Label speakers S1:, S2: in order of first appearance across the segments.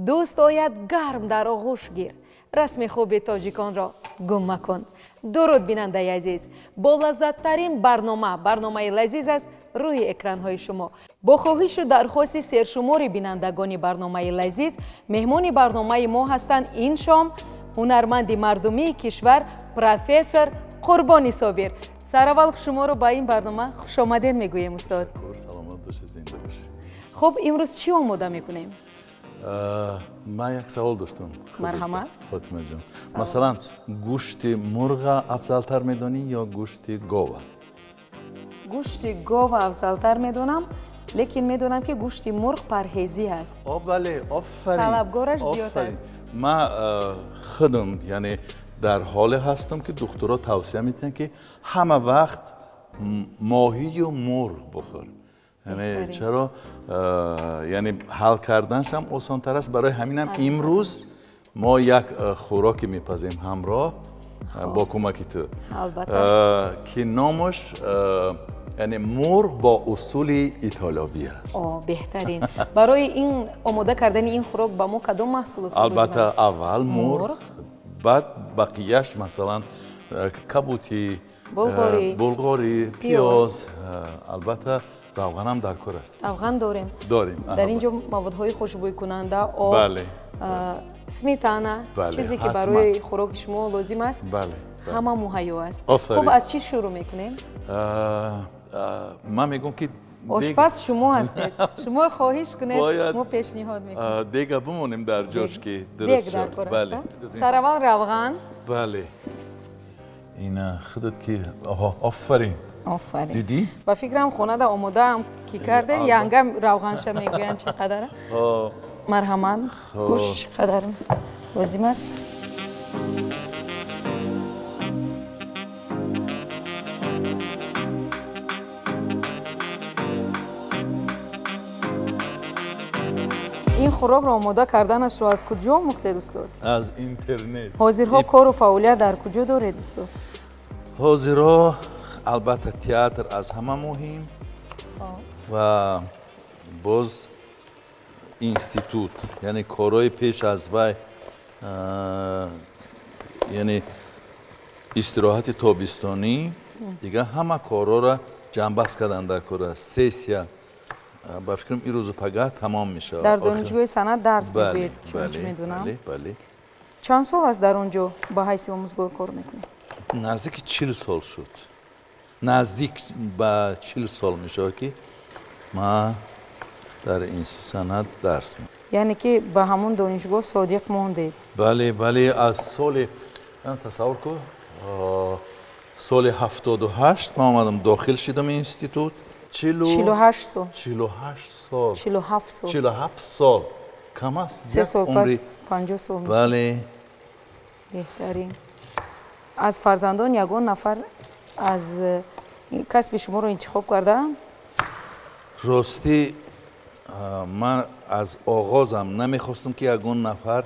S1: Дӯст ояд гарм дар оғӯш гир, расми хуби тоҷиконро гум макун. Дуруд, бинандаи азиз, бо лаззаттарин барнома, барномаи лазиз аст рӯи экранҳои шумо. Бо хоҳишу дархости сершумори бинандагони барномаи лазиз, меҳмони барномаи мо ҳастанд ин шом ҳунарманди мардумии кишвар, профессор Қурбони Собир. Сараввал шуморо ба ин барнома хушомадед мегӯем, устод.
S2: Саломат бошед, зинда бошед.
S1: Хуб, имрӯз чӣ омода мекунем?
S2: Ман як савол доштам.
S1: Марҳамат.
S2: Фотимаҷон, масалан, гӯшти мурға афзалтар медонӣ ё гӯшти гова?
S1: Гӯшти гова афзалтар медонам, лекин медонам, ки гӯшти мурғ парҳезӣ аст.
S2: О, бале, офарин.
S1: Талабгораш зиёд аст.
S2: Ман худам, яъне, дар ҳоле ҳастам, ки духтурҳо тавсия медиҳанд, ки ҳама вақт моҳию мурғ бихӯр. Яъне чаро? Яъне ҳал карданашам осонтар аст. Барои ҳаминам имрӯз мо як хӯроке мепазем ҳамроҳ бо кӯмаки ту, ки номаш, яъне, мурғ бо усули итолиёвӣ аст.
S1: Беҳтарин. Барои ин омода кардани ин хӯрок ба мо кадом маҳсулот?
S2: Албатта, аввал мурғ, баъд бақияш, масалан, кабутӣ, булғорӣ, пиёз, албатта, равғанам дар кор аст.
S1: Равған дорем.
S2: Дорем.
S1: Дар ин ҷо маводҳои хушбӯйкунанда, об, сметана, чизе ки барои хӯроки шумо лозим аст, ҳама муҳайё аст. Хуб, аз чӣ шурӯъ мекунем?
S2: Ман мегӯям, ки
S1: ошпаз шумо ҳастед, шумо хоҳиш кунед, мо пешниҳод мекунем.
S2: Дега бимонем дар ҷош, ки дуруст шуд.
S1: Сараввал равған.
S2: Бале, ина худат ки, оҳо, офарин.
S1: Офарин.
S2: Дидӣ?
S1: Ба фикрам, хонада омодаам ки карде, янгам равғанша мегӯянд, чӣ қадара. Марҳамат, гӯшт чӣ қадар лозим аст? Ин хӯрокро омода карданашро аз куҷо омӯхтед, устод?
S2: Аз интернет.
S1: Ҳозирҳо кору фаъолият дар куҷо доред, устод?
S2: Ҳозирҳо, албатта, театр аз ҳама муҳим ва боз институт, яъне корҳои пеш аз вай, яъне истироҳати тобистонӣ, дигар ҳама корҳоро ҷамъбаст кардан дар кор аст. Сессия, ба фикрам, ирӯзу пагаҳ тамом мешавад.
S1: Дар донишгоҳи санъат дарс мегӯед, чунончи медонам. Чанд сол аст дар он ҷо ба ҳайси омӯзгор кор мекунед?
S2: Наздики 40 сол шуд, наздик ба 40 сол мешавад, ки ман дар институти санъат дарс.
S1: Яъне ки ба ҳамон донишгоҳ содиқ мондед?
S2: Бале, аз соли, тасаввур кун, соли 78 ман омадам, дохил шидам институт.
S1: 48 сол.
S2: 48 сол.
S1: 47 сол.
S2: 47 сол кам аст?
S1: 3 сол пас 50 сол.
S2: Бале.
S1: Беҳтарин. Аз фарзандон ягон нафар аз касби шуморо интихоб кардаам?
S2: Ростӣ, ман аз оғозам намехостам, ки ягон нафар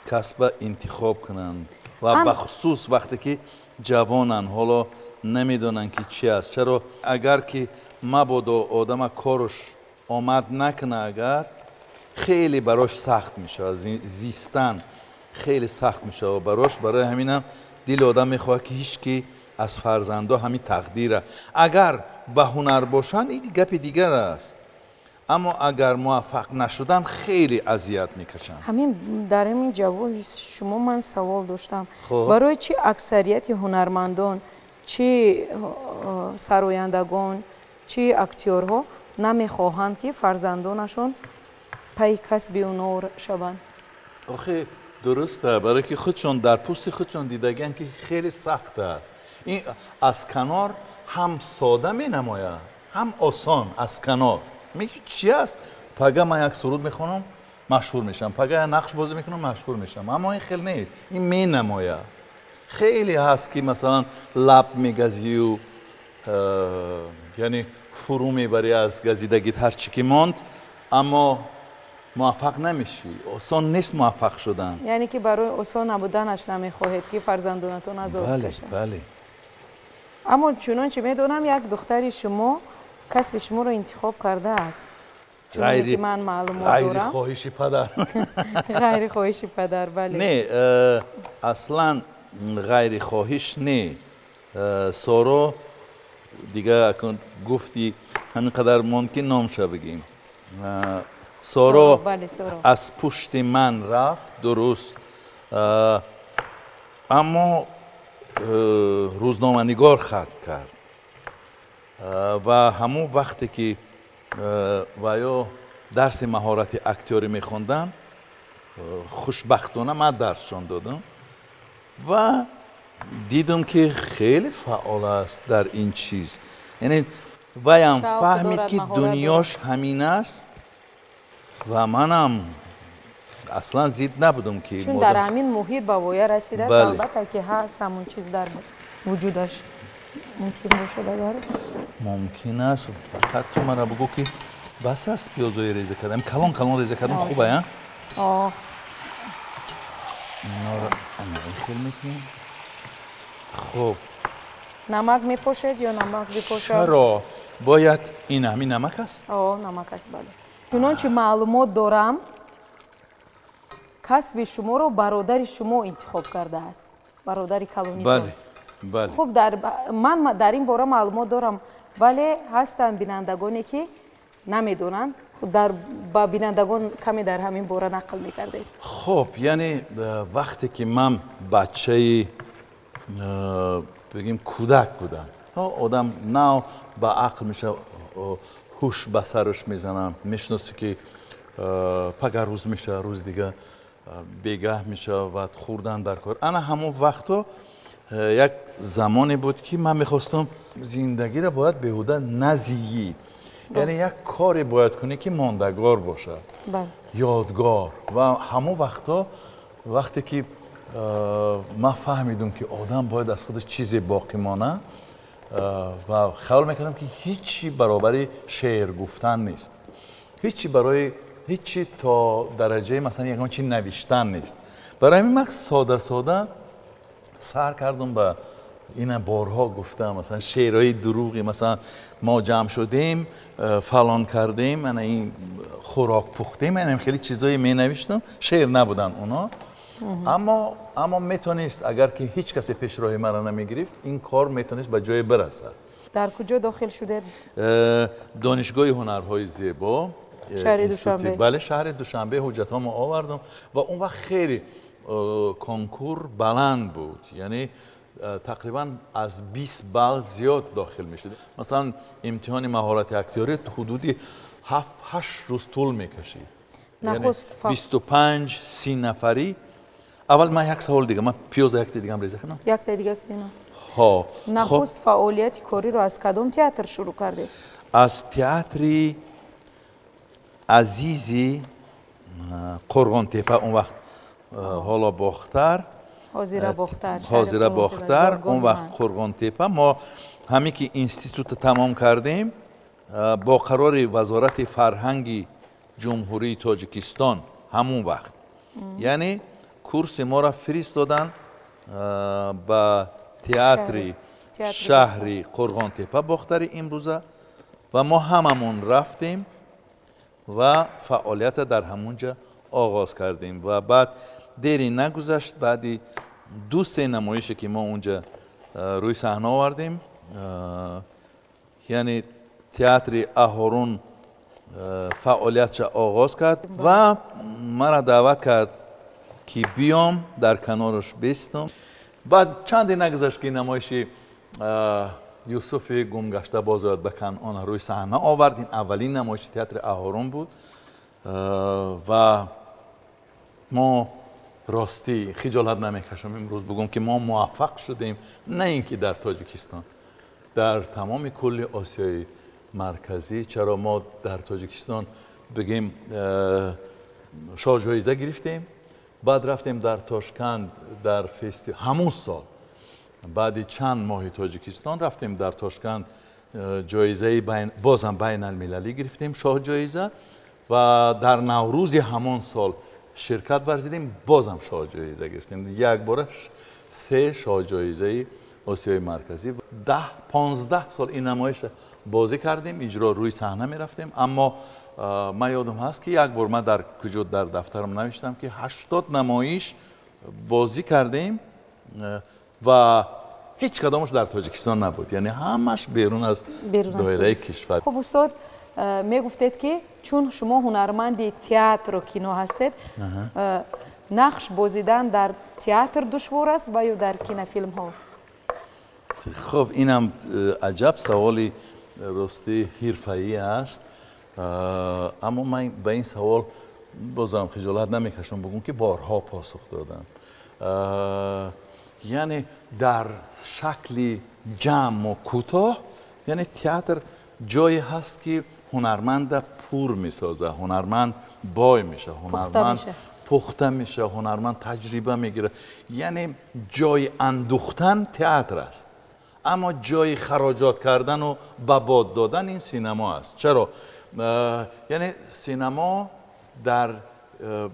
S2: касба интихоб кунанд ва бахусус вақте ки ҷавонанд, ҳоло намедонанд, ки чи аст. Чаро? Агар ки мабодо одама корш омад накуна, агар хеле барош сахт мешавад зистан, хеле сахт мешавад барош. Барои ҳаминам дили одам мехоҳад, ки ҳеҷ ки аз фарзандо ҳамин тақдира, агар ба ҳунар бошанд, ин гапи дигар аст, аммо агар муваффақ нашуданд, хеле азият мекашанд.
S1: Ҳамин дар ҳамин ҷавоби шумо ман савол доштам: барои чӣ аксарияти ҳунармандон, чӣ сарояндагон, чӣ актёрҳо, намехоҳанд, ки фарзандонашон пайи касби онҳо шаванд?
S2: Охе, дуруста, барое ки худшон дар пӯсти худшон дидагианд, ки хеле сахт аст. Ин аз канор ҳам сода менамояд, ҳам осон. Аз канор мегӯ, чи аст, пага ман як суруд мехонам, машҳур мешавам, пага як нақш бозӣ мекунам, машҳур мешавам. Аммо ин хел нест. Ин менамояд, хеле ҳаст, ки масалан лаб мегазию, яъне фурӯ мебарӣ аз газидагит ҳар чӣ ки монд, аммо муваффақ намешӣ. Осон нест муваффақ шудан.
S1: Яъне ки барои осон набуданаш намехоҳед, ки фарзандонатон азоб кашанд?
S2: Бале.
S1: Аммо чунончи медонам, як духтари шумо касби шуморо интихоб кардааст. Чуне ки ман маълумот дорам.
S2: Ғайри хоҳиши падар.
S1: Ғайри хоҳиши падар, бале.
S2: Не, аслан ғайри хоҳиш не. Соро дига гуфти ҳамин қадар монд ки номша бигем. Соро аз пушти ман рафт, дуруст. Аммо рӯзноманигор хатм кард. Ва ҳамон вақте ки ва ё дарси маҳорати актёрӣ мехондам, хушбахтона ман дарсшон додам ва дидам ки хеле фаъол аст дар ин чиз. Яъне ваям фаҳмид ки дунёш ҳамин аст ва манам аслан зид набудам ки
S1: чун дар ҳамин муҳит ба воя расидааст, албатта ки ҳаст ҳамон чиз дар вуҷудаш. Мумкин бошад агар?
S2: Мумкин аст. Фақат ту мара бугӯ ки бас аст пиёзои реза кардам. Калон калон реза кардам хуб а?
S1: О.
S2: Инора ана хел мекунем. Хуб.
S1: Намак мепошед ё намак бипошад?
S2: Чаро? Бояд ин ҳамин намак аст?
S1: О, намак аст, бале. Чунончи маълумот дорам, касби шуморо бародари шумо интихоб кардааст. Бародари калонитон.
S2: Бале. Бале.
S1: Хуб, ман дар ин бора маълумот дорам, вале ҳастанд бинандагоне ки намедонанд. Ба бинандагон каме дар ҳамин бора нақл мекардед.
S2: Хуб, яъне вақте ки ман бачаи бигем кӯдак будам, одам нав ба ақл мешавад, ҳуш ба сараш мезанам, мешиносӣ ки пага рӯз мешавад, рӯзи дига бегаҳ мешавад, хӯрдан дар кор. Ана ҳамон вақто як замоне буд ки ман мехостам зиндагиро бояд беҳуда назиӣ, яъне як коре бояд кунӣ ки мондагор бошад, ёдгор. Ва ҳамон вақто вақте ки ман фаҳмидум ки одам бояд аз худаш чизе боқӣ монад ва хаёл мекардам ки ҳичи баробари шеър гуфтан нест, ҳичи барои ҳичи то дараҷаи масалан ягон чи навиштан нест. Барои ҳамин ман сода сода сар кардам ба ина борҳо гуфтам, масалан шеърҳои дурӯғи, масалан мо ҷамъ шудем, фалон кардем, ана ин хӯрок пухтем, ана хеле чизое менавиштам, шеър набуданд оно. Аммо метонист, агар ки ҳеҷ касе пешроҳи маро намегирифт, ин кор метонист ба ҷое бирасад.
S1: Дар куҷо дохил шудед?
S2: Донишгоҳи ҳунарҳои зебо,
S1: шаҳри Душанбе.
S2: Бале, шаҳри Душанбе ҳуҷҷатҳомо овардам ва он вақт хеле конкур баланд буд, яъне тақрибан аз 20 балл зиёд дохил мешуд. Масалан, имтиҳони маҳорати актёрӣ ҳудуди 7-8 рӯз тӯл мекашид. 25-30 нафарӣ. Аввал ман як савол дига, ман пиёза якта дигам реза кунам?
S1: Якта дига кунам.
S2: Ҳо.
S1: Нахуст фаъолияти кориро аз кадом театр шурӯъ кардед?
S2: Аз театри Азизи Қурғонтепа, он вақт ҳоло Бохтар.
S1: Ҳозира Бохтар.
S2: Ҳозира Бохтар, он вақт Қурғонтепа. Мо ҳамин ки институтро тамом кардем, бо қарори Вазорати фарҳанги Ҷумҳурии Тоҷикистон ҳамон вақт, яъне курси моро фиристоданд ба театри шаҳри Қурғонтепа Бохтари имрӯза ва мо ҳамамон рафтем ва фаъолиятро дар ҳамон ҷа оғоз кардем. Ва баъд дери нагузашт, баъди 2-3 намоише ки мо онҷа рӯи саҳна овардем, яъне театри Аҳорун фаъолиятша оғоз кард ва маро даъват кард ки биём дар канораш бистам. Баъд чанде нагузашт ки намоиши Юсуфи гумгашта боз ояд ба Канъон рӯи саҳна овард. Ин аввалин намоиши театри Аҳорун буд ва мо ростӣ хиҷолат намекашам имрӯз бигӯм ки мо муваффақ шудем, на ин ки дар Тоҷикистон, дар тамоми кулли Осиёи Марказӣ. Чаро мо дар Тоҷикистон бигем шоҳ ҷоиза гирифтем, баъд рафтем дар Тошканд дар фестивал ҳамон сол, баъди чанд моҳи Тоҷикистон рафтем дар Тошканд ҷоизаи бозам байналмилалӣ гирифтем, шоҳ ҷоиза, ва дар Наврӯзи ҳамон сол ширкат варзидем, бозам шоҳ ҷоиза гирифтем. Якбора 3 шоҳ ҷоизаи Осиёи Марказӣ. 10-15 сол ин намоиша бозӣ кардем, иҷро рӯи саҳна мерафтем, аммо Ман ёдам ҳаст, ки як бор ман дар куҷо дар дафтарам навиштам, ки 80 намоиш бозӣ кардем ва ҳеҷ кадомаш дар Тоҷикистон набуд, яъне ҳамаш берун аз доираи кишвар.
S1: Хуб, устод, мегуфтед, ки чун шумо ҳунарманди театру кино ҳастед, нақш бозидан дар театр душвор аст ва ё дар кинофилмҳо?
S2: Хуб, инам аҷаб саволи рости ҳирфаӣ аст, аммо ман ба ин савол бозам хиҷолат намекашам бигӯм, ки борҳо посух додам. Яъне дар шакли ҷамъу кӯтоҳ, яъне театр ҷое ҳаст, ки ҳунарманда пур месозад, ҳунарманд бой мешавад, ҳунарманд пухта мешавад, ҳунарманд таҷриба мегирад. Яъне ҷои андухтан театр аст, аммо ҷои хароҷот кардану ба бод додан ин синемо аст. Чаро? Яъне синемо дар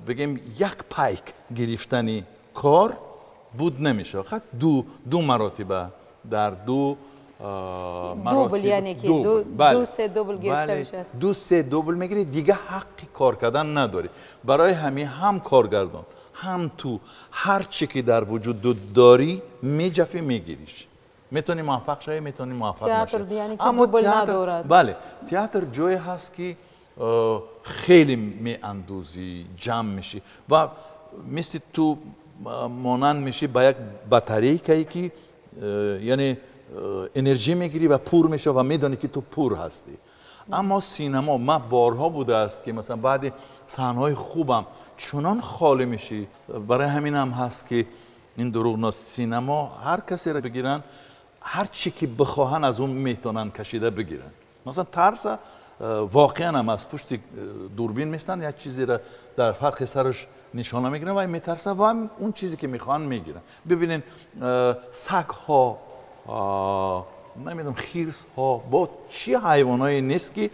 S2: бигем як пайк гирифтани кор буд намешавад, фақат ду маротиба дар ду
S1: дубл, яъне ки ду се дубл гирифта мешавад.
S2: Ду се дубл мегирӣ, дига ҳаққи кор кардан надорӣ. Барои ҳамин ҳам коргардон, ҳам ту ҳар чӣ ки дар вуҷуд дорӣ, меҷафӣ, мегириш. Метавонӣ муваффақ шавӣ, метавонӣ муваффақ нашавӣ.
S1: Аммо театр,
S2: бале, театр ҷое ҳаст, ки хеле меандозӣ, ҷамъ мешӣ ва мисли ту монанд мешӣ ба як батарейкае, ки яъне энержӣ мегирӣ ва пур мешавӣ ва медонӣ, ки ту пур ҳастӣ. Аммо синемо, ман борҳо будааст, ки масалан баъди саҳнаҳои хубам чунон холӣ мешӣ. Барои ҳаминам ҳаст, ки ин дурӯғ нест, синемо ҳар касеро бигиранд, ҳар чӣ ки бихоҳанд, аз он метавонанд кашида бигиранд. Масалан, тарса воқеан ҳам аз пушти дурбин местанд, як чизеро дар фарқи сараш нишона мегиранд ва метарса ва он чизе ки мехоҳанд, мегиранд. Бибинед, сагҳо, намедонам, хирсҳо, бо чӣ ҳайвоное нест, ки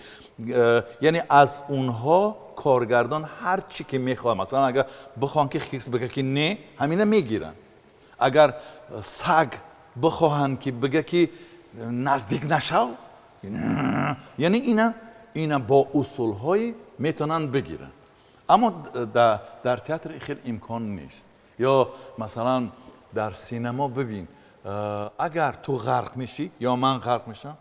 S2: яъне аз онҳо коргардон ҳар чӣ ки мехоҳад. Масалан, агар бихоҳанд, ки хирс бигӯяд, ки не, ҳамина мегиранд. Агар саг бихоҳанд, ки бигӯяд, ки наздик нашав, яъне ина бо усулҳое метавонанд бигиранд. Аммо дар театр хеле имкон нест. Ё масалан дар синемо бибин, агар ту ғарқ мешӣ ё ман ғарқ мешам,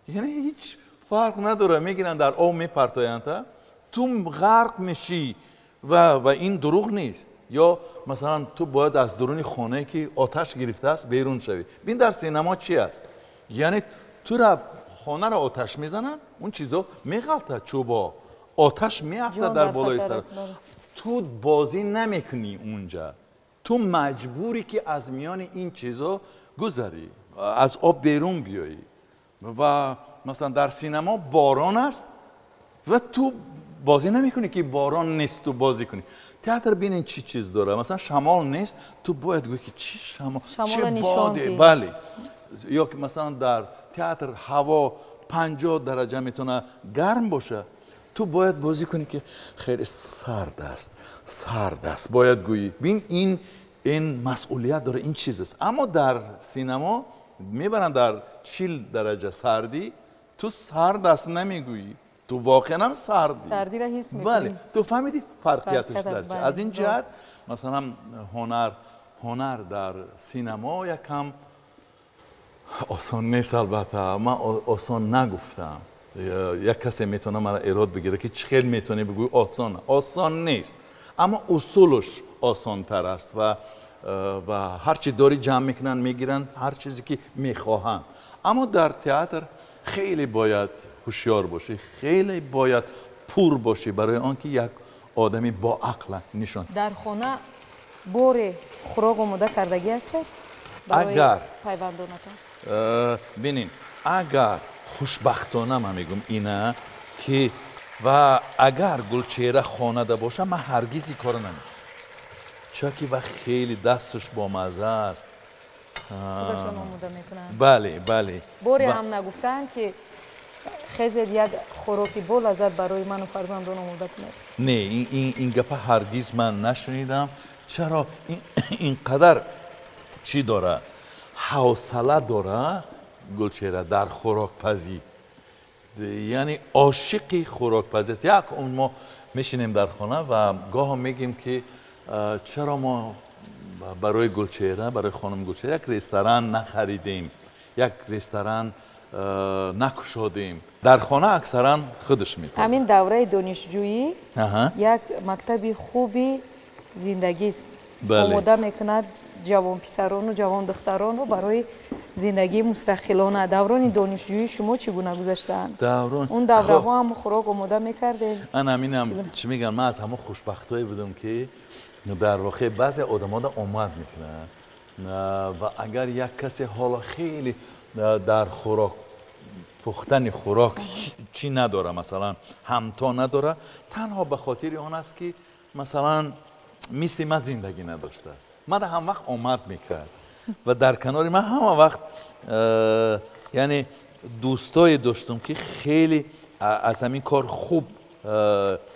S2: яъне ҳеҷ фарқ надорад, мегиранд, дар об мепартоянд, ту ғарқ мешӣ ва ин дурӯғ нест. Ё масалан ту бояд аз дуруни хонае, ки оташ гирифтааст, берун шавӣ. Бин, дар синемо чӣ аст? Яъне тура хонаро оташ мезананд, он чизо меғалтад, чӯбо, оташ меафтад дар болои сар, ту бозӣ намекунӣ унҷа, ту маҷбурӣ, ки аз миёни ин чизо гузарӣ, аз об берун биёӣ. Ва масалан дар синемо борон аст ва ту бозӣ намекунӣ, ки борон нест, ту бозӣ кунӣ. Театр бинед, чӣ чиз дорад. Масалан, шамол нест, ту бояд гӯӣ, ки чӣ шамол, чӣ боде, бале. Ё ки масалан дар театр ҳаво 50 дараҷа метавона гарм боша, ту бояд бозӣ кунӣ, ки хеле сард аст, сард аст, бояд гӯӣ. Бин, ин масъулият дорад, ин чиз аст. Аммо дар синемо мебаранд дар 40 дараҷа сардӣ, ту сард аст намегӯӣ, ту воқеан ҳам сардӣ.
S1: Сардиро ҳис мекунӣ.
S2: Бале, ту фаҳмидӣ фарқияташ дар чи? Аз ин ҷиҳат масалан ҳунар дар синемо якам осон нест. Албатта, ман осон нагуфтам, як касе метавонад маро эрод бигирад, ки чӣ хел метавонӣ бигӯӣ осон? Осон нест, аммо усулаш осонтар аст ва ҳар чӣ дорӣ, ҷамъ мекунанд, мегиранд ҳар чизе ки мехоҳанд. Аммо дар театр хеле бояд ҳушёр бошӣ, хеле бояд пур бошӣ, барои он ки як одами боақла нишон.
S1: Дар хона боре хӯрок омода кардагӣ ҳастед
S2: агар
S1: пайвандонатон?
S2: Бинин, агар хушбахтона ман мегӯм ина, ки ва агар Гулчеҳра хонада боша, ман ҳаргиз ин корро намекунам, чунки ва хеле дасташ бомазза аст.
S1: Худашон омода мекунанд?
S2: Бале.
S1: Боре ҳам нагуфтаанд, ки хезед, як хӯроки болаззат барои ману фарзандон омода кунед?
S2: Не, ин гапа ҳаргиз ман нашунидам. Чаро? Ин қадар чӣ дора, ҳавсала дора Гулчеҳра дар хӯрокпазӣ. Яъне ошиқи хӯрокпазӣ аст. Як он мо мешинем дар хона ва гоҳо мегӯем, ки чаро мо барои Гулчеҳра, барои хонум Гулчеҳра як ресторан нахаридем, як ресторан накушодем. Дар хона аксаран худаш мепазад.
S1: Ҳамин давраи донишҷӯӣ як мактаби хуби зиндагист. Омода мекунад ҷавонписарону ҷавондухтаронро барои зиндагии мустақилона. Даврони донишҷӯии шумо чӣ гуна гузаштаанд? Он давраҳо ҳам хӯрок омода мекардед?
S2: Ан ҳаминам чӣ мегӯям, ман аз ҳамон хушбахтҳое будам, ки дар воқеъ баъзе одамода омад мекунанд ва агар як касе ҳоло хеле дар хӯрок пухтани хӯрок чӣ надора, масалан ҳамто надора, танҳо ба хотири он аст, ки масалан мисли ман зиндагӣ надоштааст. Ман ҳам вақт омад мекард ва дар канори ман ҳама вақт яъне дӯстое доштам, ки хеле аз ҳамин кор хуб,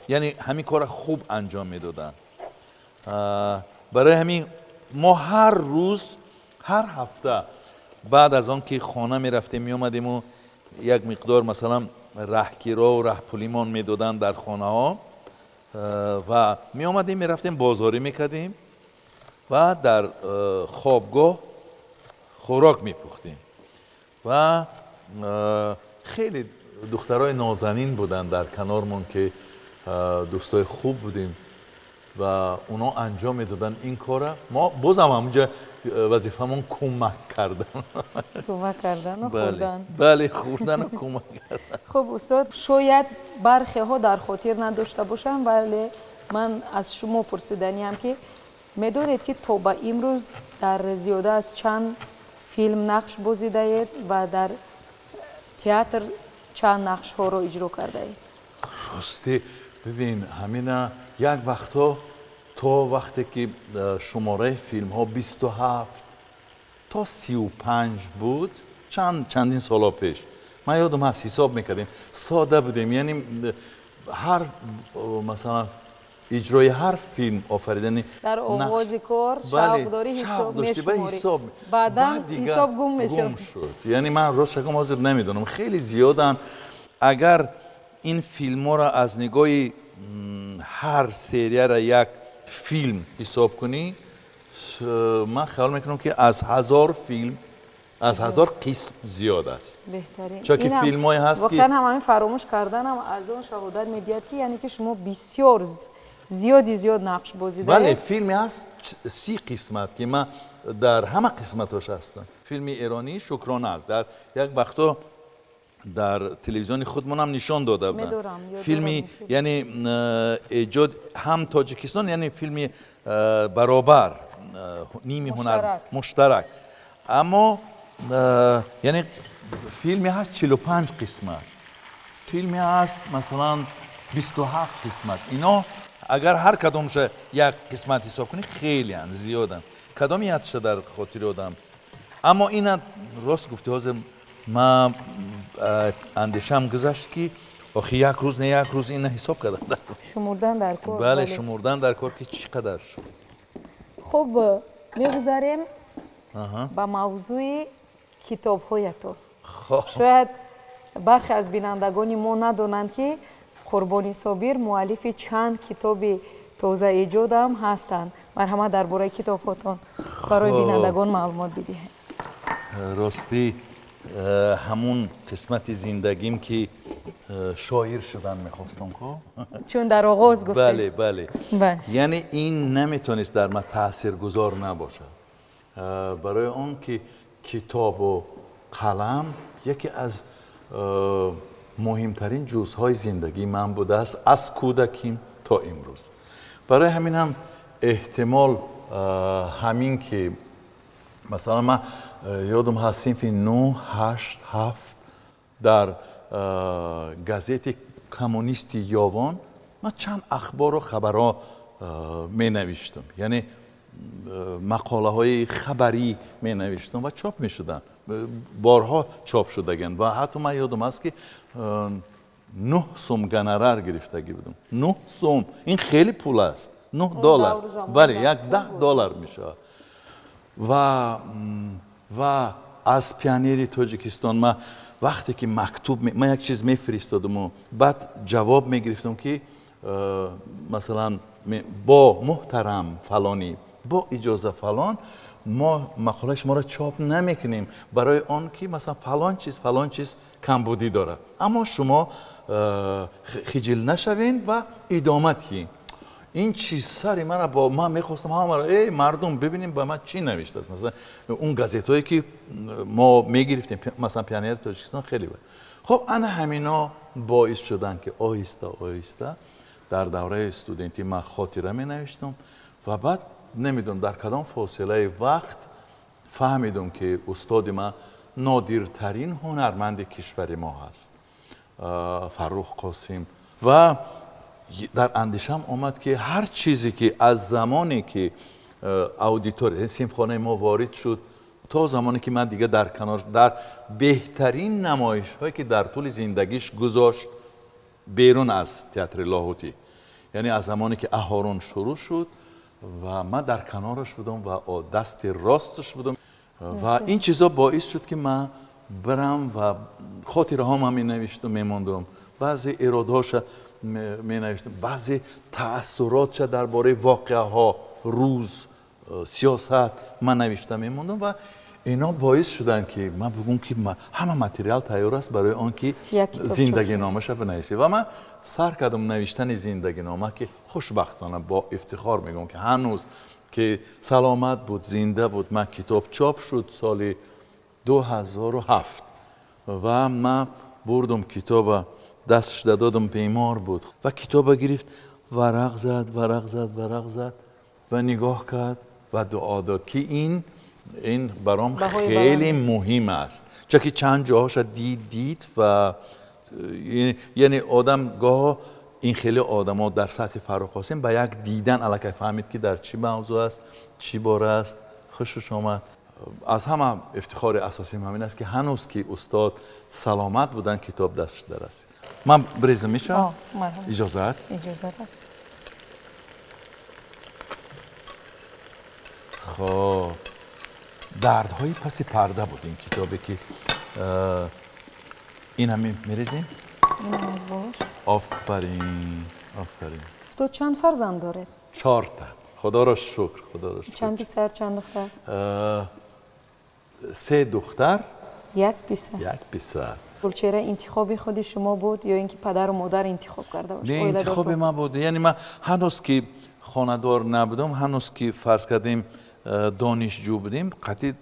S2: яъне ҳамин корро хуб анҷом медоданд. Барои ҳамин мо ҳар рӯз, ҳар ҳафта баъд аз он ки хона мерафтем, меомадему як миқдор масалан раҳкиро раҳпулимон медоданд дар хонаҳо ва меомадем, мерафтем, бозорӣ мекардем ва дар хобгоҳ хӯрок мепухтем. Ва хеле духтарои нозанин буданд дар канормон, ки дӯстои хуб будем ва оно анҷом медоданд ин корро. Мо бозам ҳамунҷа вазифамон кӯмак кардан.
S1: Кӯмак кардану хӯрдан.
S2: Бале, хӯрдану кӯмак кардан.
S1: Хуб, устод, шояд бархеҳо дар хотир надошта бошанд, вале ман аз шумо пурсиданиям, ки медонед, ки то ба имрӯз дар зиёда аз чанд филм нақш бозидаед ва дар театр чанд нақшҳоро иҷро кардаед?
S2: Рости, бибин, ҳамина як вақтҳо то вақте ки шумораи филмҳо 27 то 35 буд, чандин солҳо пеш, ман ёдам ҳаст, ҳисоб мекардем, сода будем, яъне ҳар масалан иҷрои ҳар филм офаридани
S1: дар оғози кор шавқ дорӣ, ҳисоб мешуморӣ, баъдан ҳисоб гум мешуд.
S2: Гум шуд. Яъне ман рост шакам ҳозир намедонам, хеле зиёданд. Агар ин филмҳоро аз нигоҳи ҳар серияро як филм ҳисоб кунӣ, ман хаёл мекунам, ки аз 1000 филм, аз 1000 қисм зиёд аст.
S1: Беҳтарин.
S2: Чунки филмҳое ҳаст, ки
S1: воқеан ҳам ҳамин фаромӯш карданам аз он шаҳодат медиҳад, ки яъне ки шумо бисёр зиёди зиёд нақш бозидаед.
S2: Бале, филме ҳаст 30 қисмат, ки ман дар ҳама қисматҳош ҳастам. Филми эронии «Шукрона» аст. Дар як вақтҳо дар телевизиони худмонам нишон дода буданд. Филми, яъне эҷод ҳам Тоҷикистон, яъне филми баробар, ними ҳунар муштарак. Аммо яъне филме ҳаст 45 қисмат, филме ҳаст масалан 27 қисмат. Ино агар ҳар кадомша як қисмат ҳисоб кунӣ, хелеанд, зиёданд. Кадоми ятша дар хотири одам. Аммо ина рост гуфтӣ, ҳозир ман андешаам гузашт, ки охи як рӯз не як рӯз ина ҳисоб кардан дар кор.
S1: Шумурдан дар кор.
S2: Бале, шумурдан дар кор, ки чӣ қадар шуд.
S1: Хуб, мегузарем ба мавзӯи китобҳоятон. Шояд бархе аз бинандагони мо надонанд, ки Қурбони Собир муаллифи чанд китоби тозаэҷодам ҳастанд. Марҳамат, дар бораи китобҳотон барои бинандагон маълумот бидиҳед.
S2: Ростӣ, ҳамун қисмати зиндагим, ки шоир шудан мехостам ко.
S1: Чун дар оғоз гуфтед.
S2: Бале, бале. Яъне ин наметавонист дар ман таъсиргузор набошад. Барои он ки китобу қалам яке аз муҳимтарин ҷузъҳои зиндагии ман будааст аз кӯдаким то имрӯз. Барои ҳамин ҳам эҳтимол ҳамин ки масалан ман ёдам ҳаст, синфи 9, 8, 7 дар газети «Коммунисти Ёвон» ман чанд ахбору хабарҳо менавиштам, яъне мақолаҳои хабарӣ менавиштам ва чоп мешуданд, борҳо чоп шудаганд. Ва ҳатто ман ёдам аст, ки 9 сум гонорар гирифтагӣ будам. 9 сум, ин хеле пул аст, 9 доллар, бале, як 10 доллар мешавад. Ва аз «Пионери Тоҷикистон» ман Вақте ки мактуб ман як чиз мефиристодаму баъд ҷавоб мегирифтам, ки масалан бо муҳтарам фалонӣ, бо иҷоза фалон, мо мақолаи шуморо чоп намекунем барои он ки масалан фалон чиз, фалон чиз камбудӣ дорад, аммо шумо хиҷил нашавед ва идома диҳед. Ин чиз сари мана бо ман мехостам ҳамаро эй мардум бибинем ба ман чӣ навиштааст. Масалан он газетҳое ки мо мегирифтем, масалан Пионери Тоҷикистон хеле буд. Хоб ана ҳамино боис шуданд, ки оҳиста оҳиста дар давраи студентӣ ман хотира менавиштам ва баъд намедонам дар кадом фосилаи вақт фаҳмидум, ки устоди ман нодиртарин ҳунарманди кишвари мо ҳаст, Фаррух Қосим. Ва дар андешам омад, ки ҳар чизе ки аз замоне ки аудитория синфхонаи мо ворид шуд то замоне ки ман дига дар канор дар беҳтарин намоишҳое ки дар тӯли зиндагиш гузошт берун аз театри Лоҳутӣ, яъне аз замоне ки Аҳорун шурӯъ шуд ва ман дар канораш будам ва дасти росташ будам ва ин чизо боис шуд, ки ман бирам ва хотираҳоам менавиштам, мемондам, баъзе эродҳоша менавиштам, баъзе таассуротша дар бораи воқеаҳо, рӯз, сиёсат ман навишта мемондам ва ино боис шуданд, ки ман бигӯм, ки ҳама материал тайёр аст барои он ки зиндагиномаша бинависӣ. Ва ман сар кардам навиштани зиндагинома, ки хушбахтона бо ифтихор мегӯям, ки ҳанӯз ки саломат буд, зинда буд, ман китоб чоп шуд соли 2007 ва ман бурдум китоба, дасташ додам, бемор буд ва китоба гирифт, варақ зад, варақ зад, варақ зад ва нигоҳ кард ва дуо дод, ки ин баром хеле муҳим аст, чунки чанд ҷоҳоша дид ва яъне одам гоҳо ин хеле одамо дар сатҳи Фаррух Қосим ба як дидан аллакай фаҳмид, ки дар чӣ мавзӯъ аст, чӣ бора аст. Хушаш омад. Аз ҳама ифтихори асосим ҳамин аст, ки ҳанӯз ки устод саломат буданд, китоб дастш дарасид. Ман брезм мешавам? Иҷозат?
S1: Иҷозат аст.
S2: Хоб, дардҳои паси парда буд ин китобе, ки ин ҳам мерезем?
S1: Инам аз болош.
S2: Офарин, офарин.
S1: Устод, чанд фарзанд доред?
S2: Чорта. Худоро шукр, худоро шукр.
S1: Чанд писар, чанд духтар?
S2: Се духтар,
S1: як писар.
S2: Як писар.
S1: Гулчеҳра интихоби худи шумо буд ё ин ки падару модар интихоб карда бошад?
S2: Не, интихоби ман буд. Яъне ман ҳанӯз ки хонадор набудам, ҳанӯз ки фарз кардем донишҷӯ будем, қатъи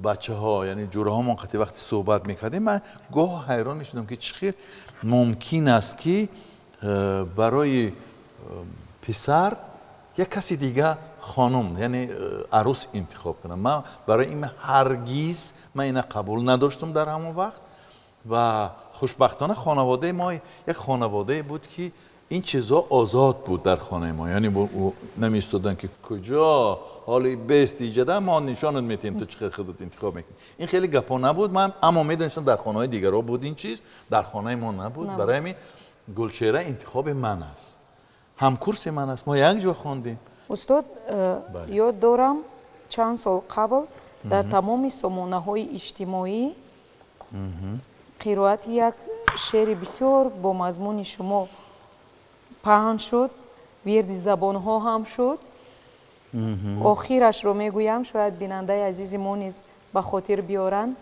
S2: бачаҳо, яъне ҷураҳомон қатъи вақти суҳбат мекардем, ман гоҳ ҳайрон мешудам, ки чӣ хел мумкин аст, ки барои писар як каси дига хонум, яъне арӯс интихоб кунам. Ман барои ин ҳаргиз ман ина қабул надоштам дар ҳамон вақт ва хушбахтона хонаводаи мо як хонаводае буд, ки ин чизо озод буд дар хонаи мо. Яъне намеистоданд, ки куҷо ҳоли бест иҷада мо нишонат метиҳем, ту чӣ хел худат интихоб мекунӣ. Ин хеле гапҳо набуд. Ман аммо медонистам дар хонаҳои дигарҳо буд ин чиз, дар хонаи мо набуд. Барои ҳамин Гулчеҳра интихоби ман аст, ҳамкурси ман аст, мо як ҷо хондем.
S1: Устод, ёд дорам чанд сол қабл дар тамоми сомонаҳои иҷтимоӣ қироати як шеъри бисёр бо мазмуни шумо паҳн шуд, вирди забонҳо ҳам шуд. Охирашро мегӯям, шояд бинандаи азизи мо низ ба хотир биёранд.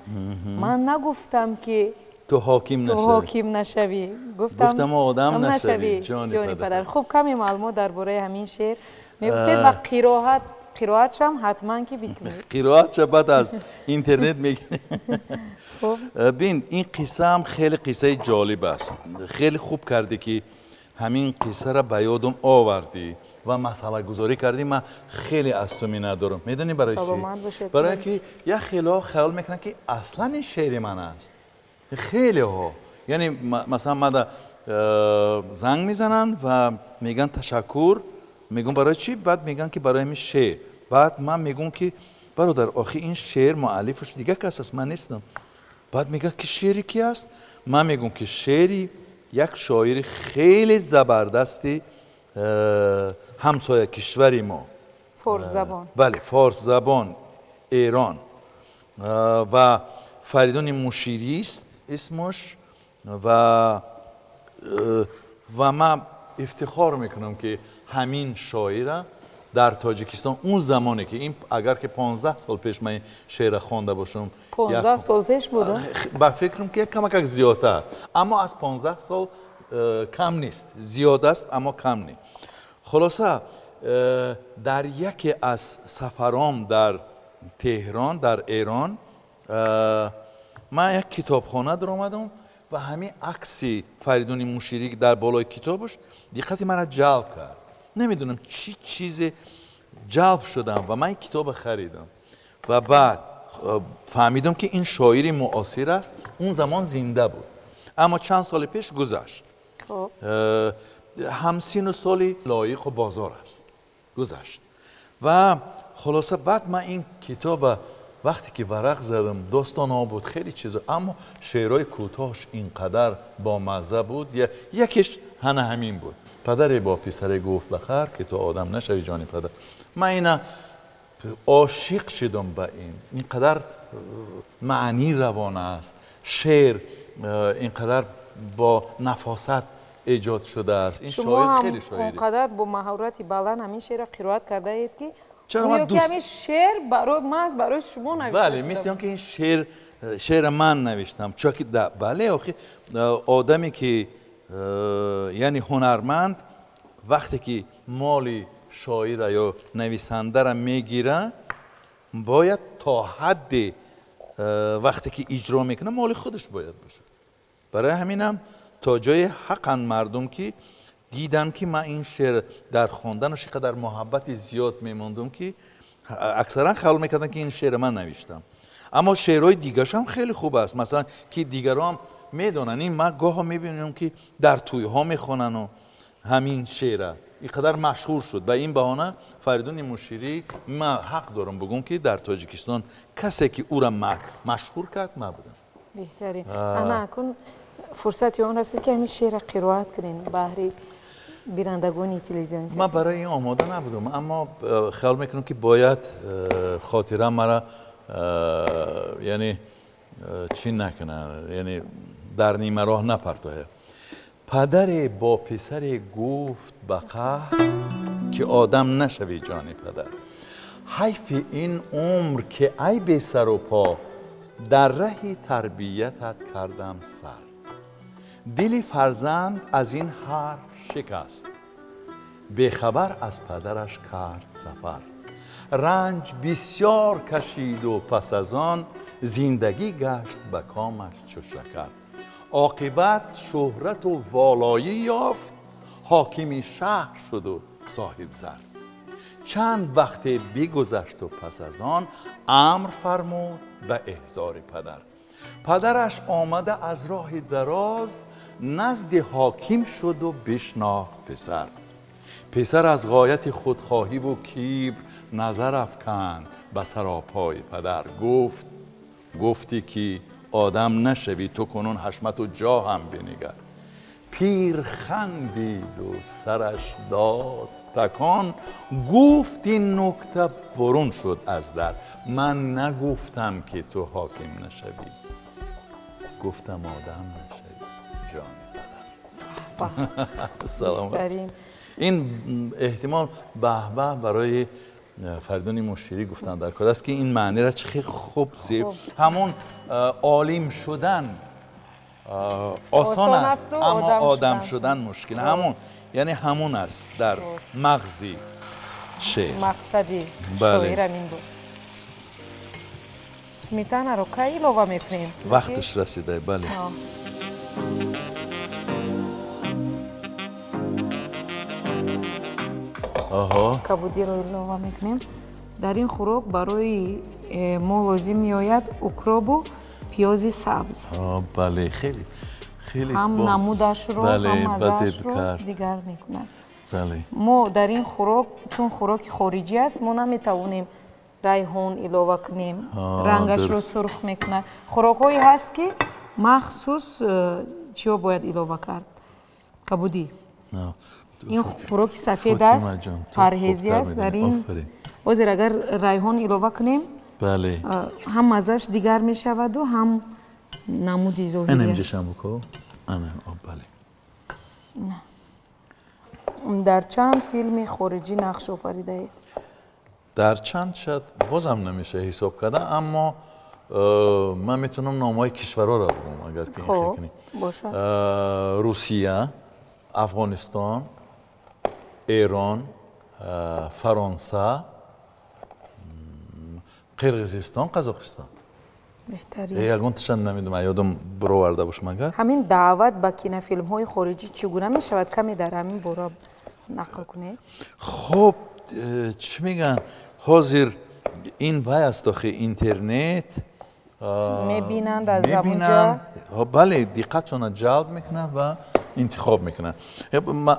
S1: Ман нагуфтам, ки
S2: ту ҳоким
S1: нашавӣ,
S2: гуфтам одам нашавӣ,
S1: ҷони падар. Хуб, каме маълумот дар бораи ҳамин шеър мегуфтед ва қироатшам ҳатман ки бикунед.
S2: Қироатша баъд аз интернет мегирем. Бин, ин қиссаам хеле қиссаи ҷолиб аст. Хеле хуб кардӣ, ки ҳамин қиссаро ба ёдам овардӣ ва масъалагузорӣ кардӣ. Ман хеле аз ту миннатдорам. Медонӣ барои чӣ? Барои ки як хелеҳо хаёл мекунанд, ки аслан ин шеъри ман аст. Хелеҳо, яъне масалан мада занг мезананд ва мегӯянд ташаккур, мегӯям барои чӣ? Баъд мегӯянд, ки барои ҳамин шеър. Баъд ман мегӯям, ки бародар, охи ин шеър муаллифаш дигар кас аст, ман нестам. Баъд мегӯяд, ки шеъри ки аст? Ман мегӯям, ки шеъри як шоири хеле забардасти ҳамсоя кишвари мо,
S1: форсзабон.
S2: Бале, форсзабон, Эрон. Ва Фаридуни Муширист исмаш ва ман ифтихор мекунам ки ҳамин шоира дар Тоҷикистон он замоне ки ин агар ки 15 сол пеш ман ин шеърро хонда бошам,
S1: 15 сол пеш буда?
S2: Ба фикрам ки камакак зиёдтар, аммо аз 15 сол кам нест, зиёд аст, аммо кам нест. Хулоса дар яке аз сафаром дар Теҳрон, дар Эрон, ман як китобхона даромадам ва ҳамин акси Фаридуни Муширӣ дар болои китобаш диққати маро ҷалб кард. Намедонам чӣ чизе ҷалб шудам ва ман ин китобро харидам ва баъд фаҳмидам ки ин шоири муосир аст. Он замон зинда буд, аммо чанд соли пеш гузашт. Ҳамсину соли Лоиқу Бозор аст, гузашт. Ва хулоса баъд ман ин китобро вақте ки варақ задам, достонҳо буд, хеле чизо, аммо шеърҳои кӯтоҳш ин қадар бомазза буд. Якеш ҳана ҳамин буд: падаре бо писаре гуфт ба хар ки ту одам нашавӣ ҷони падар. Ман ина ошиқ шудам ба ин, ин қадар маъни равона аст, шеър ин қадар бо нафосат эҷод шудааст. Ин шоир хеле шоири.
S1: Шумо он қадар бо маҳорати баланд ҳамин шеърро қироат кардаед ки гӯё ки ҳамин шеър барои маҳз барои шумо навишта шуда.
S2: Бале, мисли он ки ин шеърро ман навиштам. Чунки бале, охи одаме ки яъне ҳунарманд вақте ки моли шоира ё нависандаро мегирад, бояд то ҳадде вақте ки иҷро мекунад моли худаш бояд бошад. Барои ҳаминам то ҷои ҳаққан мардум ки диданд ки ман ин шеър дар хонданаш қадар муҳаббати зиёд мемондум ки аксаран хаёл мекарданд ки ин шеърро ман навиштам. Аммо шеърҳои дигараш ҳам хеле хуб аст, масалан ки дигарон медонанд. Ин ман гоҳо мебинам ки дар тӯйҳо мехонанд ҳамин шеъра, ин қадар машҳур шуд. Ба ин баҳона Фаридуни Муширӣ ман ҳақ дорам бигӯм ки дар Тоҷикистон касе ки ӯра машҳур кард ман будам.
S1: Беҳтарин. Ана акун фурсати он расид ки ҳамин шеърро қироат кунем баҳри бинандагони телевизиони.
S2: Ман барои ин омода набудам, аммо хаёл мекунам ки бояд хотира мара яъне чӣ накунад, яъне дар нимароҳ напартояд. Падаре бо писаре гуфт ба қаҳр ки одам нашавӣ ҷони падар. Ҳайфи ин умр ки ай бесару по дар раҳи тарбиятат кардам сар. Дили фарзанд аз ин ҳарф шикаст, бехабар аз падараш кард сафар. Ранҷ бисёр кашиду пас аз он зиндагӣ гашт ба комаш чу шакар. Оқибат шӯҳрату волоӣ ёфт, ҳокими шаҳр шуду соҳибзар. Чанд вақте бигузашту пас аз он амр фармуд ба эҳзори падар. Падараш омада аз роҳи дароз назди ҳоким шуду бишнохт писар. Писар аз ғояти худхоҳиву кибр назар афканд ба саропои падар. Гуфт: гуфтӣ ки одам нашавӣ, ту кунун ҳашмату ҷоҳам бинигар. Пир хандиду сараш дод такон, гуфт ин нукта бурун шуд аз дар. Ман нагуфтам ки ту ҳоким нашавӣ, гуфтам одам нашавӣ ҷони падар. Салом. Ин эҳтимол баҳбаҳ барои Фаридуни Муширӣ гуфтан дар кор аст ки ин маъниро чӣ хеле хуб зеб. Ҳамон олим шудан осон аст, аммо одам шудан мушкил. Ҳамон яъне ҳамон аст дар мағзи шеър.
S1: Мақсади шоир ҳамин буд. Сметанаро кай илова мекунем?
S2: Вақташ расида, бале.
S1: Кабудиро илова мекунем. Дар ин хӯрок барои мо лозим меояд укробу пиёзи сабз.
S2: Бале, хеле хеле
S1: ҳам намудашро, ҳам мазаашро дигар мекунад. Мо дар ин хӯрок, чун хӯроки хориҷӣ аст, мо наметавонем райҳон илова кунем, рангашро сурх мекунад. Хӯрокҳое ҳаст ки махсус чиё бояд илова кард? Кабудӣ. Ин хӯроки сафед аст, парҳезӣ аст. Дар ин ҳозир агар райҳон илова кунем,
S2: Бале.
S1: Ҳам маззаш дигар мешаваду, ҳам намуди зоҳирияш.
S2: Ана инҷашам буко. Ана, бале.
S1: Дар чанд филми хориҷӣ нақш офаридаед?
S2: Дар чанд шад бозам намеша ҳисоб карда, аммо ман метавонам номҳои кишварҳоро бигӯям, агар ки ин кунӣ.
S1: Бошад.
S2: Русия, Афғонистон, Эрон, Фаронса, Қирғизистон, Қазоқистон.
S1: Беҳтарин.
S2: Ягон тишан намедонам, ёдам бароварда бошам агар.
S1: Ҳамин даъват ба кинофилмҳои хориҷӣ чӣ гуна мешавад? Каме дар ҳамин бора нақл кунед.
S2: Хуб, чӣ мегӯянд, ҳозир ин вай аст, охи интернет
S1: мебинанд аз ҳамонҷо.
S2: Бале, диққатшонро ҷалб мекунанд ва интихоб мекунанд.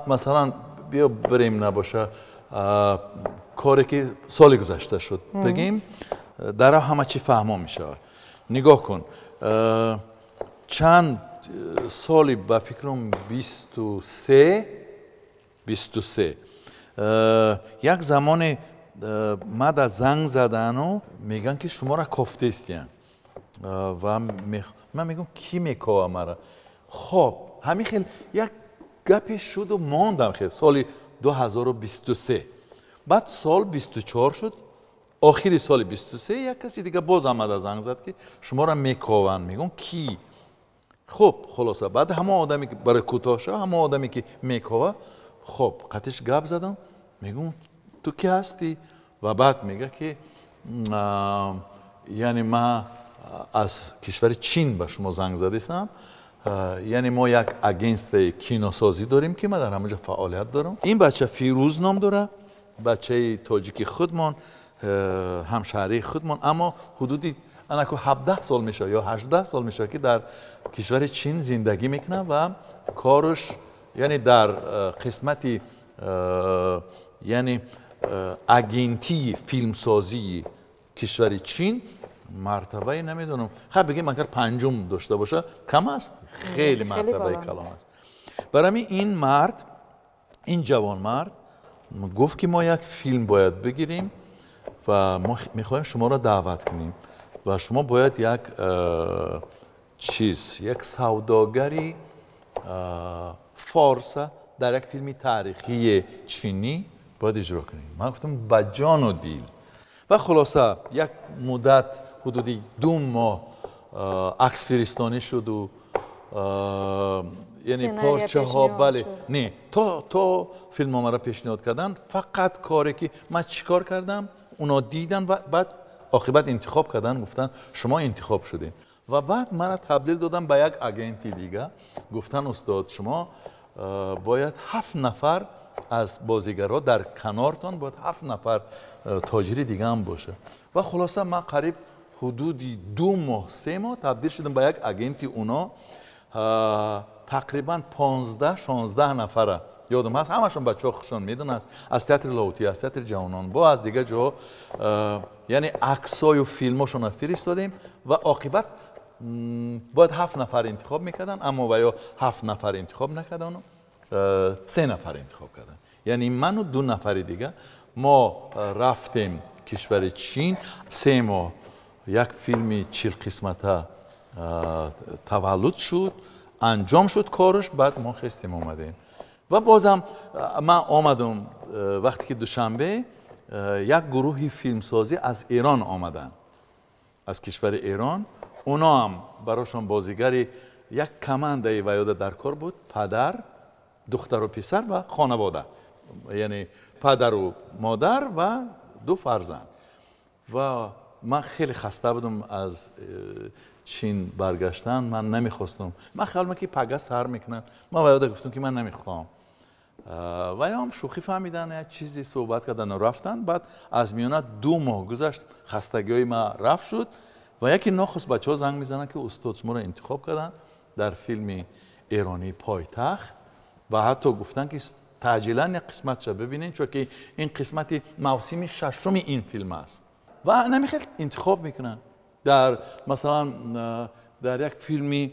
S2: Масалан, биё бирем, набоша, коре ки соли гузашта шуд бигем, дар ҳама чӣ фаҳмо мешавад. Нигоҳ кун, чанд соли, ба фикрам, 23 як замоне мада занг задану мегӯянд, ки шуморо кофтестиянд, ва ман мегӯям, кӣ мекова мара? Хоб, ҳамин хел як гапе шуду мондам. Хел соли 2023, баъд сол 24 шуд, охири соли 23 як каси дига боз омада занг зад, ки шуморо мекованд. Мегӯям, кӣ? Хуб, хулоса, баъд ҳамон одаме ки барои кӯтоҳ шава, ҳамон одаме ки мекова, хуб, қатиш гап задам, мегӯям, ту кӣ ҳастӣ? Ва баъд мега, ки яъне ман аз кишвари Чин ба шумо занг задистам, яъне мо як агентствои киносозӣ дорем, ки ман дар ҳамонҷо фаъолият дорам. Ин бача Фирӯз ном дорад, бачаи тоҷики худмон, ҳамшаҳрии худмон, аммо ҳудуди анаку 17 сол мешавад ё 18 сол мешавад, ки дар кишвари Чин зиндагӣ мекунад ва кораш яъне дар қисмати яъне агентии филмсозии кишвари Чин мартабаи, намедонам, хай бигем, агар панҷум дошта боша, кам аст, хеле мартабаи калом аст. Барои ҳамин ин мард, ин ҷавонмард гуфт, ки мо як филм бояд бигирем ва мо мехоҳем шуморо даъват кунем ва шумо бояд як чиз, як савдогари форса дар як филми таърихии чинӣ бояд иҷро кунем. Ман гуфтам, ба ҷону дил. Ва хулоса, як муддат, ҳудуди 2 моҳ аксфиристонӣ шуду, яъне порчаҳо, бале, не, то филмномаро пешниҳод кардан, фақат коре ки ман чӣ кор кардам, уно дидан ва баъд оқибат интихоб кардан, гуфтан, шумо интихоб шудед. Ва баъд мара табдил додам ба як агенти дига, гуфтан, устод, шумо бояд ҳафт нафар аз бозигарҳо дар канортон бояд ҳафт нафар тоҷири дига ҳам бошад. Ва хулоса, ман қариб ҳудуди 2 моҳ, 3 моҳ табдил шудам ба як агенти уно. Тақрибан 15, 16 нафара ёдам ҳаст, ҳамашон бачаҳо худшон медонанд, аз театри Лоҳутӣ, аз театри ҷавонон, бо аз дигар ҷоҳо, яъне аксою филмошонро фиристодем ва оқибат бояд ҳафт нафар интихоб мекарданд, аммо ва ё ҳафт нафар интихоб накардану се нафар интихоб карданд, яъне ману ду нафари дига. Мо рафтем кишвари Чин, 3 моҳ як филми 40 қисмата таваллуд шуд, анҷом шуд кораш. Баъд мо хестем, омадем ва бозам ман омадам. Вақте ки Душанбе як гурӯҳи филмсозӣ аз Эрон омаданд, аз кишвари Эрон, оно ҳам барошон бозигари як командаи ваёда дар кор буд: падар, духтару писар ва хонавода, яъне падару модар ва ду фарзанд. Ва ман хеле хаста будам аз Чин баргаштан, ман намехостам, ман хаёл ки пага сар мекунам. Ман ваёда гуфтам, ки ман намехоҳам. Ваём шӯхӣ фаҳмидан, як чизе суҳбат кардану рафтан. Баъд аз миёна 2 моҳ гузашт, хастагиҳои ман рафт шуд ва яке нохуст бачаҳо занг мезананд, ки устод, шуморо интихоб карданд дар филми эронии «Пойтахт» ва ҳатто гуфтанд, ки таъҷилан як қисматша бибинед, чунки ин қисмати мавсими шашуми ин филм аст. Ва намехел интихоб мекунанд. Дар масалан, дар як филми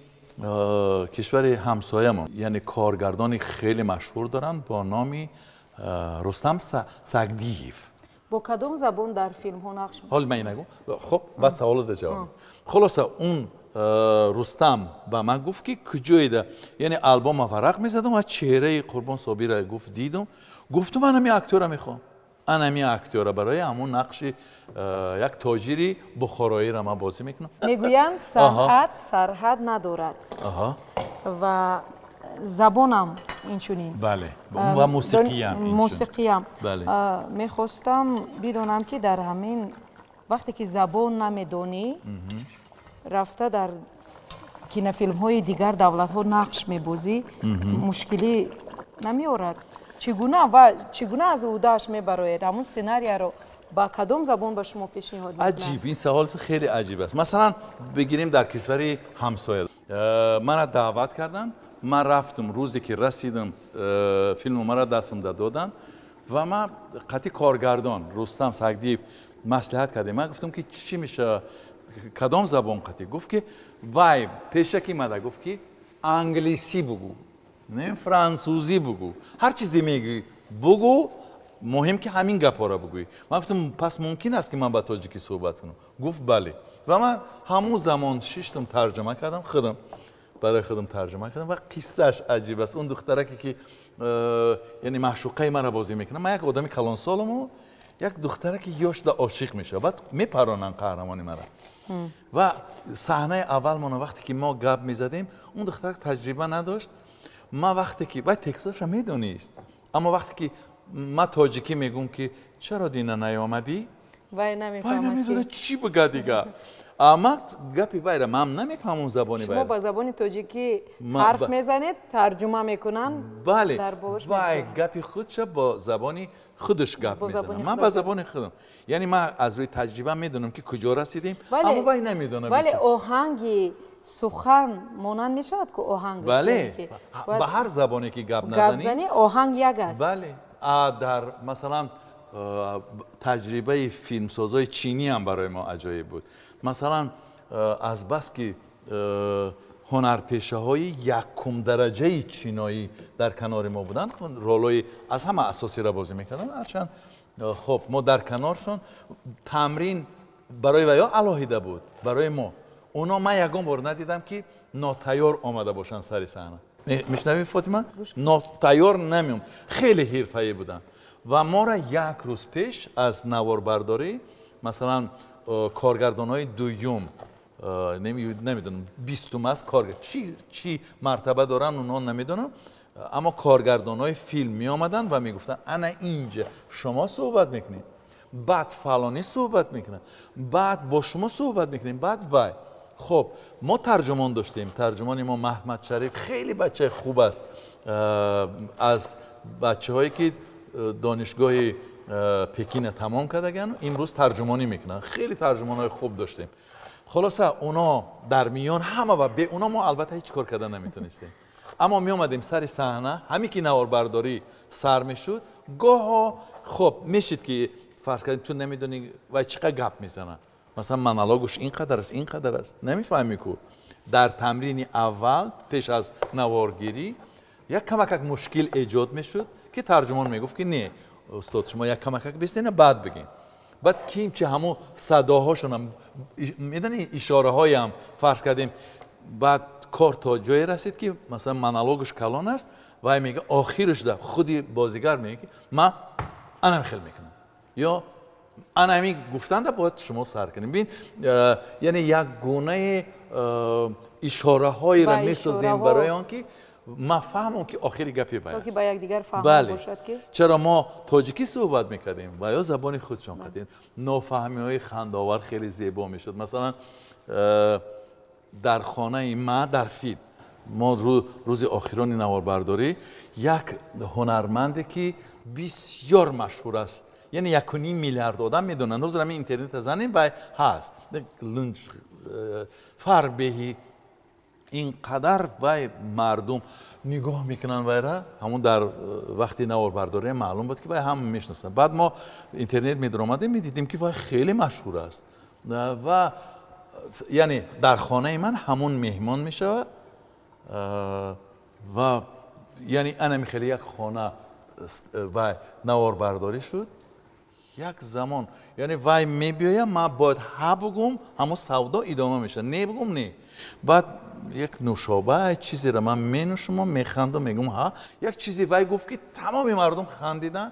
S2: кишвари ҳамсоямон, яъне коргардони хеле машҳур доранд бо номи Рустам Сагдиев.
S1: Бо кадом забон дар филмҳо нақш?
S2: Ҳол ман нагӯ. Хуб, баъд саволот ҷавоб. Хулоса, он Рустам ба ман гуфт, ки куҷоида, яъне албома варақ мезадам ва чеҳраи Қурбон Собира гуфт, дидам, гуфтум, ман ҳамин актёра мехоҳам. Ан ҳамин актёра барои ҳамон нақши як тоҷири бухороиро ман бозӣ мекунам.
S1: Мегӯянд, санъат сарҳад надорад ва забонам инчунин.
S2: Бале, ва мусиқиям.
S1: Мусиқиям. Мехостам бидонам, ки дар ҳамин вақте ки забон намедонӣ, рафта дар кинофилмҳои дигар давлатҳо нақш мебозӣ, мушкилӣ намеорад? Чӣ гуна ва чӣ гуна аз ӯҳдааш мебароед? Ҳамун сценарияро ба кадом забон ба шумо пешниҳод мекунанд?
S2: Аҷиб, ин савол хеле аҷиб аст. Масалан, бигирем дар кишвари ҳамсоя. Мана даъват карданд, ман рафтам, рӯзе ки расидам, филму мара дастам доданд ва ман қатъи коргардон Рустам Сагдиев маслиҳат кардем. Ман гуфтам, ки чӣ мешавад, кадом забон қатъи? Гуфт, ки вай пешакӣ мада гуфт, ки англисӣ бугӯ, не франсузӣ бугӯ, ҳар чизе мегӯӣ бугӯ, муҳим ки ҳамин гапҳоро бугӯӣ. Ман гуфтам, пас мумкин аст, ки ман ба тоҷикӣ суҳбат кунам? Гуфт, бале. Ва ман ҳамун замон шиштам, тарҷума кардам, худам барои худам тарҷума кардам ва қиссааш аҷиб аст. Он духтараке ки яъне маъшуқаи маро бозӣ мекунад, ман як одами калонсолому, як духтараки ёшда ошиқ мешавад, баъд мепаронанд қаҳрамони мара. Ва саҳнаи аввалмона вақте ки мо гап мезадем, он духтарак таҷриба надошт. Ман вақте ки вай тексташа медонист, аммо вақте ки ман тоҷикӣ мегӯм, ки чаро дина наёмадӣ,
S1: вай
S2: намедонад чӣ бига дига. Амма гапи вайра ман намефаҳмам, забони
S1: вайра. Шумо ба забони тоҷикӣ ҳарф мезанед, тарҷума мекунанд.
S2: Бале, вай гапи худша бо забони худаш гап мезанад, ман ба забони худам. Яъне ман аз рӯи таҷриба медонам, ки куҷо расидем, аммо вай намедонад.
S1: Вале оҳанги сухан монанд мешавад ку оҳанг?
S2: Бале, ба ҳар забоне ки гап назанӣ,
S1: оҳанг як аст.
S2: Бале, дар масалан таҷрибаи филмсозои чинӣ ҳам барои мо аҷоиб буд. Масалан, азбаски ҳунарпешаҳои якумдараҷаи чиноӣ дар канори мо буданд, ролҳои аз ҳама асосиро бозӣ мекарданд. Ҳарчанд хуб, мо дар каноршон тамрин барои ваё алоҳида буд, барои мо. Оно ман ягон бор надидам, ки нотайёр омада бошанд сари саҳна. Мешнавӣ, Фотима? Нотайёр намеом. Хеле ҳирфаӣ буданд. Ва моро як рӯз пеш аз наворбардорӣ, масалан, коргардонҳои дуюм, намедонам, бистум аст, чӣ мартаба доранд, онҳо намедонам, аммо коргардонҳои филм меомаданд ва мегуфтанд, ана инҷа шумо суҳбат мекунед, баъд фалонӣ суҳбат мекунад, баъд бо шумо суҳбат мекунем, баъд вай. Хуб, мо тарҷумон доштем. Тарҷумони мо Маҳмад Шариф хеле бачаи хуб аст, аз бачаҳое ки донишгоҳи Пекина тамом кардаган, имрӯз тарҷумонӣ мекунанд. Хеле тарҷумонҳои хуб доштем. Хулоса, оно дар миён ҳама ва бе оно мо албатта ҳеҷ кор карда наметонистем. Аммо меомадем сари саҳна, ҳамин ки наворбардорӣ сар мешуд, гоҳо хуб мешид, ки фарз кардем, ту намедонӣ вай чӣ қадр гап мезанад. Масалан, монологаш ин қадар аст, ин қадар аст, намефаҳмӣ ку. Дар тамрини аввал пеш аз наворгирӣ як камакак мушкил эҷод мешуд, ки тарҷумон мегуфт, ки не, устод, шумо як камакак бистена, баъд бигин. Баъд кимчи ҳамун садоҳошонам, медонӣ, ишораҳоям фарз кардем, баъд кор то ҷое расид, ки масалан монологаш калон аст, вай мега охираш да худи бозигар мега, ки ман анам хел мекунам, ё ана ҳамин гуфтанда бояд шумо сар кунем. Бин, яъне як гунаи ишораҳоеро месозем барои он ки ман фаҳмам, ки охири гапи бай аст.
S1: То ки ба якдигар фаҳм бошад, ки
S2: чаро мо тоҷикӣ суҳбат мекардем ва ё забони худшон кардем. Нофаҳмиҳои хандаовар хеле зебо мешуд. Масалан, дар хонаи ма дар филм мо рӯзи охирони наворбардорӣ як ҳунарманде, ки бисёр машҳур аст, яъне 1.5 миллиард одам медонанд, ҳозир ҳамин интернета занем, вай ҳаст, лунҷ фарбеҳӣ, ин қадар вай мардум нигоҳ мекунанд вайра. Ҳамун дар вақти наворбардорӣ маълум буд, ки вай ҳама мешиносанд. Баъд мо интернет медаромадем, медидем, ки вай хеле машҳур аст. Ва яъне дар хонаи ман ҳамун меҳмон мешавад ва яъне анами хеле як хона вай наворбардорӣ шуд. Як замон, яъне вай мебиёям, ман бояд ҳа бугум, ҳамо савдо идома мешавад. Не бугум, не. Баъд як нӯшоба, чизеро ман менӯшумам, механдам, мегум ҳа. Як чизе вай гуфт, ки тамоми мардум хандидан.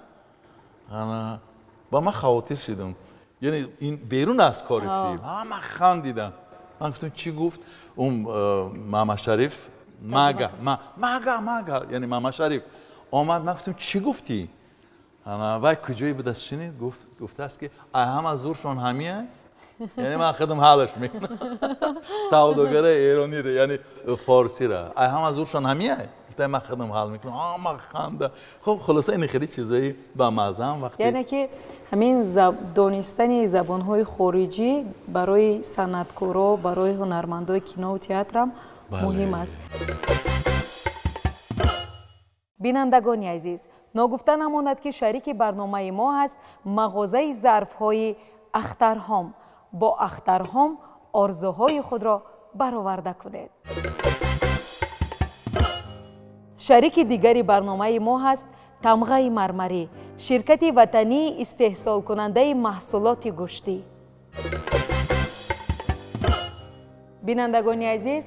S2: Ба ман хавотир шидам. Яъне ин берун аз кори филм. Ҳама хандидан. Ман гуфтам, чӣ гуфт? Он Мамашариф, мага, мага, мага, яъне Мамашариф омад, ман гуфтам, чӣ гуфтӣ? Вай куҷое будаст шинид? Гуфтааст, ки ай ҳама зуршон ҳамия? Яъне ман худам ҳалаш мекунам. Савдогари эрониро, яъне форсиро. Ай ҳама зуршон ҳамия? Гуфта ман худам ҳал мекунам. Ҳама ханда. Хуб, хулоса ин хеле чизои бамазаам вақте.
S1: Яъне ки ҳамин донистани забонҳои хориҷӣ барои санъаткоро, барои ҳунармандои кинову театрам муҳим аст. Бинандагони азиз, ногуфта намонад, ки шарики барномаи мо ҳаст мағозаи зарфҳои Ахтарҳом. Бо Ахтарҳом орзуҳои худро бароварда кунед. Шарики дигари барномаи мо ҳаст Тамғаи мармарӣ, ширкати ватании истеҳсолкунандаи маҳсулоти гӯштӣ. Бинандагони азиз,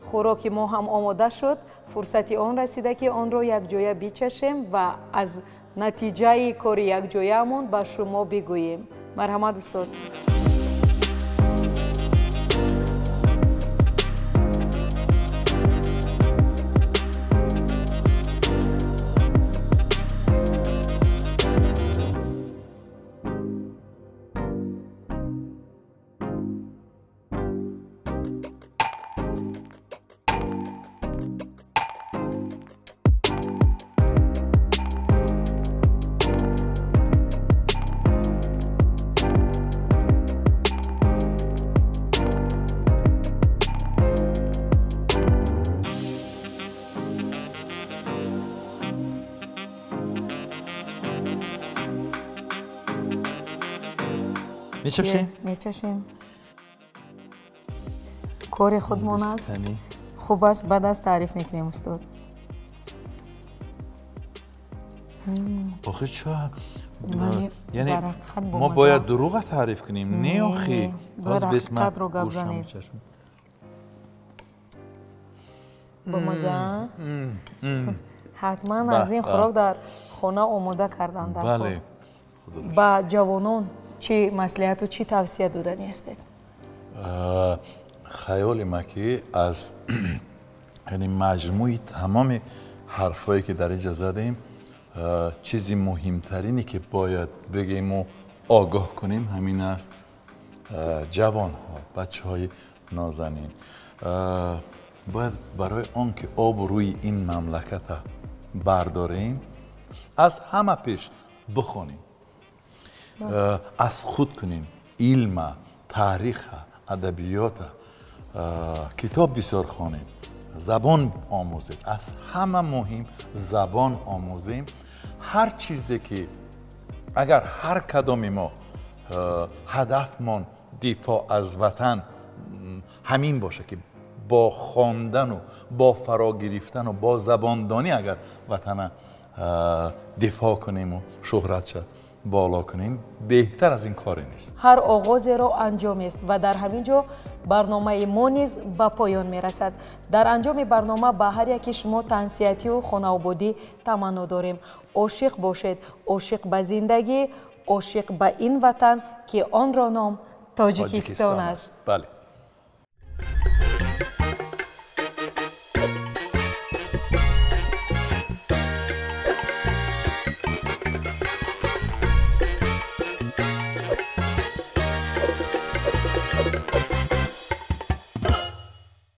S1: хӯроки мо ҳам омода шуд. Фурсати он расида, ки онро якҷоя бичашем ва аз натиҷаи кори якҷояамон ба шумо бигӯем. Марҳамат, устод.
S2: Мечашем?
S1: Мечашем. Кори худмон аст. Хуб аст, баъд аз таъриф мекунем, устод.
S2: Охи ча? Яъне мо бояд дурӯға таъриф кунем, не охи?
S1: Бояд ҳақиқатро гап занем. Бомаза? Ҳатман аз ин хӯрок дар хона омода кардан дар.
S2: Бале.
S1: Ба ҷавонон чӣ маслиҳату чӣ тавсия додани ҳастед?
S2: Хаёли ма ки аз яъне маҷмӯи тамоми ҳарфҳое ки дар инҷа задем, чизи муҳимтарине ки бояд бигем у огоҳ кунем ҳамин аст. Ҷавонҳо, бачаҳои нозанин, бояд барои он ки обу рӯи ин мамлаката бардорем, аз ҳама пеш бихонем, аз худ кунем илма, таъриха, адабиёта, китоб бисёр хонем, забон омӯзем. Аз ҳама муҳим забон омӯзем. Ҳар чизе ки агар ҳар кадоми мо ҳадафмон дифоъ аз ватан ҳамин боша, ки бо хондану бо фарогирифтану бо забондонӣ агар ватана дифоъ кунему шӯҳратша боло кунем, беҳтар аз ин коре нест.
S1: Ҳар оғозеро анҷомест ва дар ҳамин ҷо барномаи мо низ ба поён мерасад. Дар анҷоми барнома ба ҳар яки шумо тансиҳатию хонаободӣ таманно дорем. Ошиқ бошед, ошиқ ба зиндагӣ, ошиқ ба ин ватан, ки онро ном Тоҷикистон аст.
S2: Бале.